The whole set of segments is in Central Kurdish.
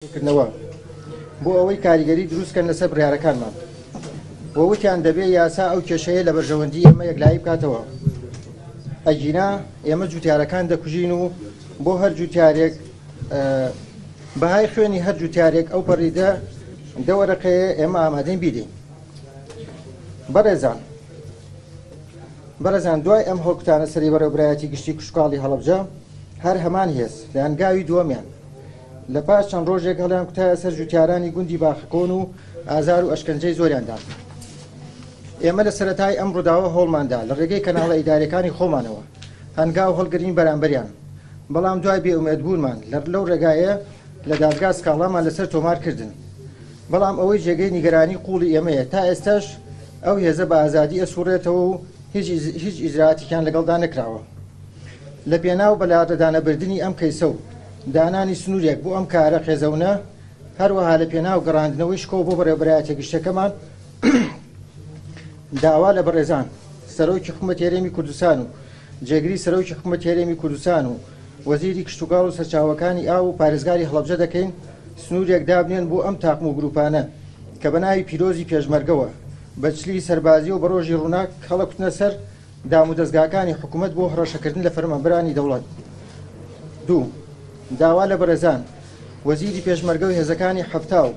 کردنەوە بۆ ئەوەی کاریگەری دروستکەن لەسەر بڕیارەکانمان و وتیان دەبێ یاسا ئەو کێشەیە لە بەرژەوەندی ئێمە یەکلایی بکاتەوە، ئەگینا ئێمە جوتیارەکان دەکوژین و بۆ هەر جوتیارێک بەهای خوێنی هەر جوتیارێک ئەو پەڕی دە وەرەقەیە ئێمە ئامادەین بیدەین. بەڕێزان بەڕێزان دوای ئەم هەڵکوتانە سەری بەڕێوەبەرایەتی گشتی کشتوکاڵی هەڵەبجە هەر هەمان هێز لە هەنگاوی دووەمیان لە پاش چەند ڕۆژێک هەڵیان کوتایە سەر جوتیارانی گوندی باخەکۆن و ئازار و ئەشکەنجەی زۆریان دان. ئێمە لە سەرەتای ئەم ڕووداوە هەوڵماندا لە ڕێگەی کەناڵە ئیداریەکانی خۆمانەوە هەنگاو هەڵگرین بەرامبەریان، بەڵام دوای بێئومێدبوونمان لەو ڕێگایە لە دادگا سکاڵامان لەسەر تۆمار کردن. بەڵام ئەوەی جێگەی نیگەرانی قووڵی ئێمەیە تا ئێستاش ئەو هێزە بە ئازادی ئەسوڕێتەوە و هیچ ئیجرائاتێکیان لەگەڵدا نەکراوە. لە پێناو بەلاڕێدانەبردنی ئەم کەیسە و دانانی سنوورێک بۆ ئەم کارە قێزەونە، هەروەها لە پێناو گەڕاندنەوەی شکۆ بۆ بەڕێوەبەرایەتیە گشتیەکەمان، داوا لە بەڕێزان سەرۆکی حکوومەتی هەرێمی کوردستان و جێگری سەرۆکی حکوومەتی هەرێمی کوردستان و وەزیری کشتوکاڵ و سەرچاوەکانی ئاو و پارێزگاری هەڵەبجە دەکەین سنوورێک دابنێن بۆ ئەم تاقم و گروپانە کە بە ناوی پیرۆزی پێشمەرگەوە بە چلی سەربازی و بە ڕۆژی ڕووناک هەڵەکوتنە سەر دامودەزگاکانی حکومەت بۆ هەڕەشەکردن لە فەرمانبەرانی دەوڵەت. دوو. داوا لە بەڕێزان وەزیری پێشمەرگە و هێزەکانی 70 و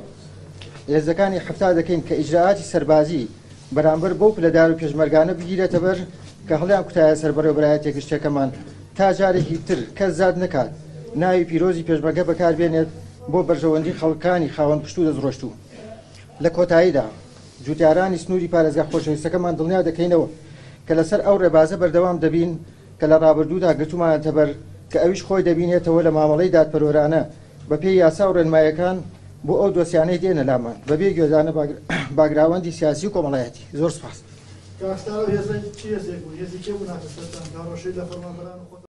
هێزەکانی 70 دەکەین کە ئیجرائاتی سەربازی بەرامبەر بەو پلەدار و پێشمەرگانە بگیرێتە بەر کە هەڵیان کوتایە سەر بەڕێوەبەرایەتیە گشتیەکەمان تا جارێکی تر کەس زات نەکات ناوی پیرۆزی پێشمەرگە بەکاربێنێت بۆ بەرژەوەندی خەڵکانی خاوەن پشت و دەستڕۆشتوو. لە کۆتاییدا جوتیارانی سنووری پارێزگا خۆشەویستەکەمان دڵنیا دەکەینەوە کە لەسەر ئەو ڕێبازە بەردەوام دەبین کە لە ڕابردوودا گرتوومانەتەبەر کە ئەویش خۆی دەبینێتەوە لە مامەڵەی دادپەروەرانە بەپێی یاسا و ڕێنمایەکان بۆ ئەو دۆسیانەی دێنە لامان بەبێ گوێدانە باگراوەندی سیاسی و کۆمەڵایەتی. زۆر سوپاس. کاک ستار ئەو هێزە چ هێزێک بوون؟ هێزی کێ بوون هاتە سەرتان کە هەڕەشەی لە فەرمانبەران و خۆتان؟